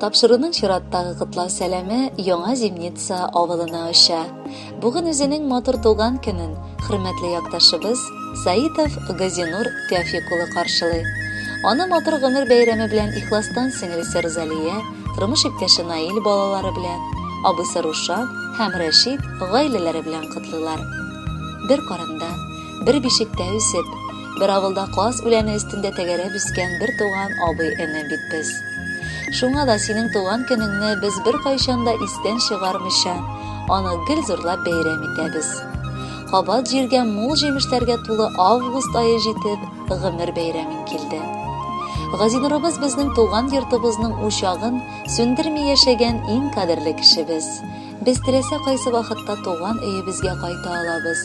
Тапшыруның чираттагы котлау сәламе Яңа Зимница авылына оча. Бүген үзенең матур туган көнен хөрмәтле якташыбыз Саитов Газинур Тәфик улы каршылый. Аны матур гомер бәйрәме белән ихластан сеңелесе Рузалия, тормыш иптәше Наил балалары белән, абыйсы Рушан һәм Рәшит гаиләләре белән котлыйлар. Бер карында, бер бишектә үсеп, Бер авылда каз үләне өстендә тәгәрәп үскән бер туган абый-эне бит без. Шуңа да синең туган көнеңне без беркайчан да истән чыгармыйча, аны гел зурлап бәйрәм итәбез. Кабат җиргә мул җимешләргә тулы август ае җитеп, гомер бәйрәмең килде. Газинурыбыз безнең туган йортыбызның учагын сүндерми яшәгән иң кадерле кешебез. Без теләсә кайсы вакытта туган өебезгә кайта алабыз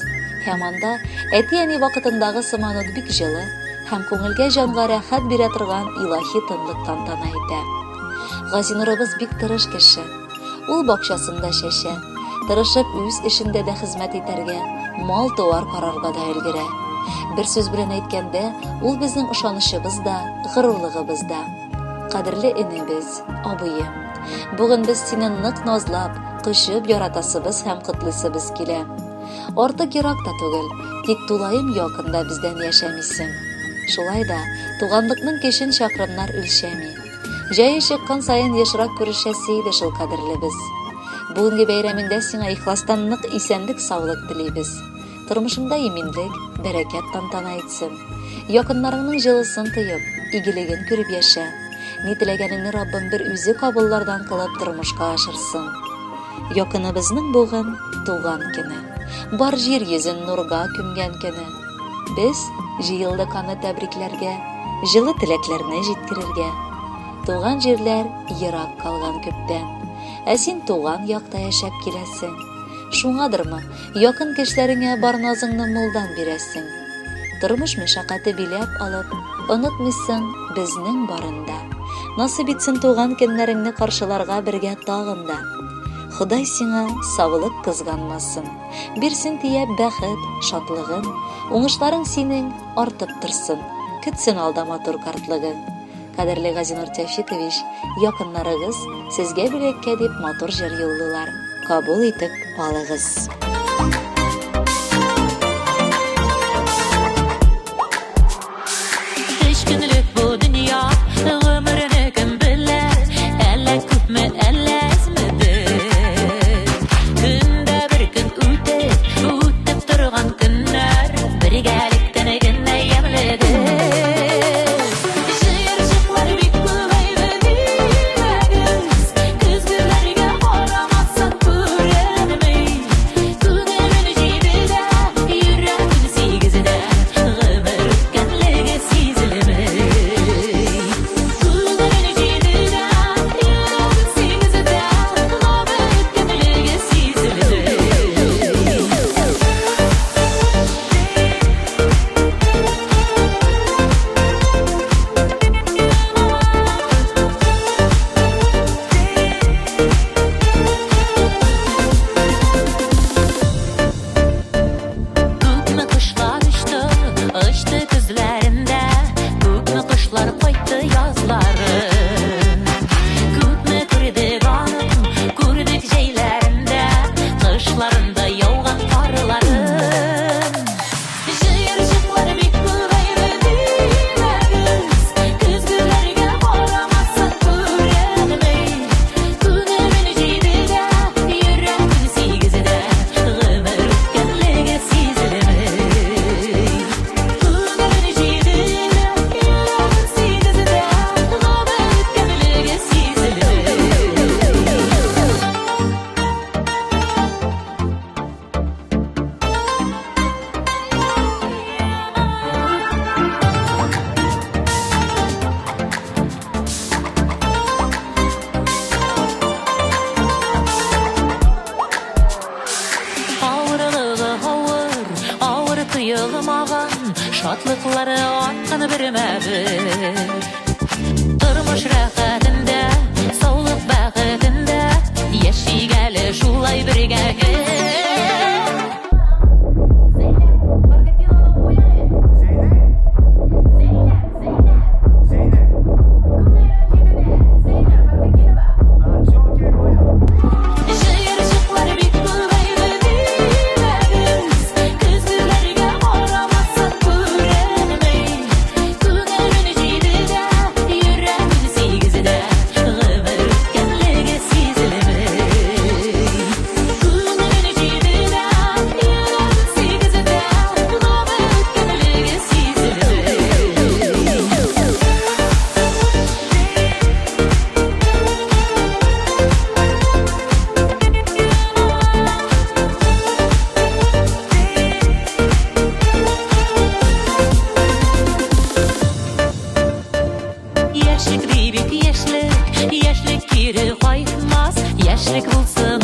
һәм анда әти-әни вакытындагы сыман ук бик җылы һәм күңелгә җанга рәхәт бирә торган илаһи тынлык тантана итә. Газинурыбыз бик тырыш кеше. Ул бакчасында чәчә, тырышып үз эшендә дә хезмәт итәргә, мал-туар карарга да өлгерә. Бер сүз белән әйткәндә, ул безнең ышанычыбыз да, горурлыгыбыз да. Кадерле энебез, абыем. Бүген без сине нык назлап, кочып яратасыбыз һәм котлыйсыбыз килә. Артык ерак та түгел, тик тулаем якында бездән яшәмисең. Шулай да, туганлыкның көчен чакрымнар үлчәми. Җае чыккан саен ешрак күрешәсе иде шул кадерлебез. Бүгенге бәйрәмеңдә сиңа ихластан нык исәнлек-саулык телибез. Тормышыңда иминлек, бәрәкәт тантана итсен. Якыннарыңның җылысын тоеп, игелеген күреп яшә. Ни теләгәнеңне Раббым бер үзе кабуллардан кылып тормышка ашырсын. Якыныбызның бүген туган көне. Бар җир йөзен нурга күмгән көне. Без җыелдык аны тәбрикләргә, җылы теләкләрне җиткерергә. Туган җирләр ерак калган күптән. Ә син туган якта яшәп киләсең. Шуңадырмы, Якын кешеләреңә бар назыңны мулдан бирәсең. Тормыш мәшәкате биләп алып, онытмыйсың безнең барын да. Насыйп итсен туган көннәреңне каршыларга бергә тагын да. Ходай сиңа саулык кызганмасын, бирсен тияп бәхет, шатлыгын, уңышларың синең артып торсын, көтсен алда матур картлыгың. Кадерле Газинур Тәүфикович, якыннарыгыз сезгә бүләккә дип матур җыр юллыйлар. Кабул итеп алыгыз. Өч көнлек бу дөнья, гомерне кем белә, әллә күпме, әллә әзмедер. Көндә бер көн үтеп, үтеп торган көннәр, бергәлектән генә ямьледер. Җыерчыклар бик күбәйде димәгез, көзгеләргә карамасаң күренми. Күңелем җидедә, йөрәгем сигездә, гомер үткәнлеге сизелми. Күңелем җидедә, йөрәгем сигездә, гомер үткәнлеге сизелми. Күпме кошлар очты, очты көзләрендә, Күпме кошлар кайтты язлары. Күпме күрдек аның, күрдек җәйләрендә, Кышларында яуган карларын. Җыерчыклар бик күбәйде димәгез, Көзгеләргә карамасаң күренми. Күңелем җидедә, йөрәгем сигездә, Гомер үткәнлеге сизелми. Күңелем җидедә, йөрәгем сигездә, Гомер үткәнлеге сизелми. Авырлыгы авыр, авыр тоелмаган, шатлыклары арткан бермә-бер. Тормыш рәхәтендә, саулык бәхетендә яшик әле шулай бергә гел. Яшьлек булсын.